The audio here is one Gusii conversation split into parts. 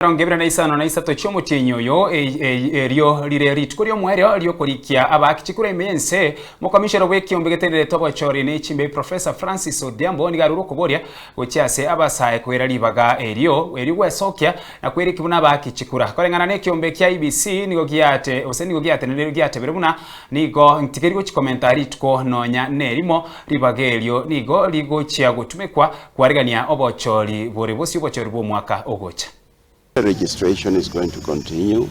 25 chi'omotienyi oyo, erio rire rituko ri'omoerio ri'okorikia abaaki chikura ime y'ense. Omokomishona bw'ekiombe geteneretwe obochori ne chimbebi Professor Francis Odhiambo nigo arure okoboria gochia ase abasae koira ribaga erio erio gwesokia na kweriki buna abaaki chikura. Koreng'ana n'ekiombe kia IEBC nigo giate gose nigo giatenenire giatebire buna nigo ntigeri gochi komenta rituko nonya nerimo ribaga erio nigo rigochia gotumekwa Kwarigania obochori bore bosio obochori bw'omwaka ogocha. Registration is going to continue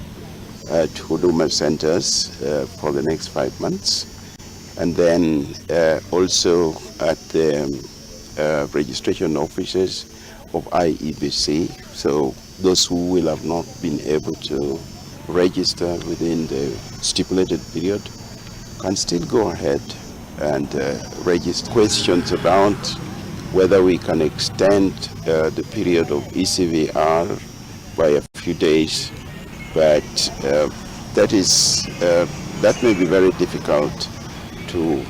at Huduma centers for the next 5 months and then also at the registration offices of IEBC. So those who will have not been able to register within the stipulated period can still go ahead and register. Questions about whether we can extend the period of ECVR by a few days, but that may be very difficult to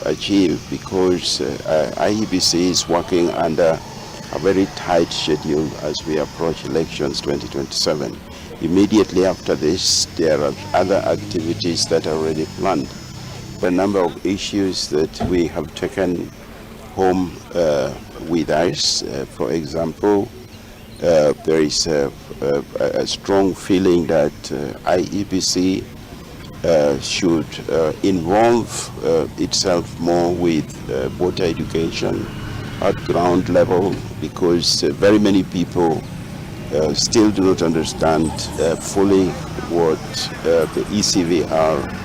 achieve because IEBC is working under a very tight schedule as we approach elections 2027. Immediately after this, there are other activities that are already planned. A number of issues that we have taken home with us. For example, there is a strong feeling that IEBC should involve itself more with voter education at ground level because very many people still do not understand fully what the ECVR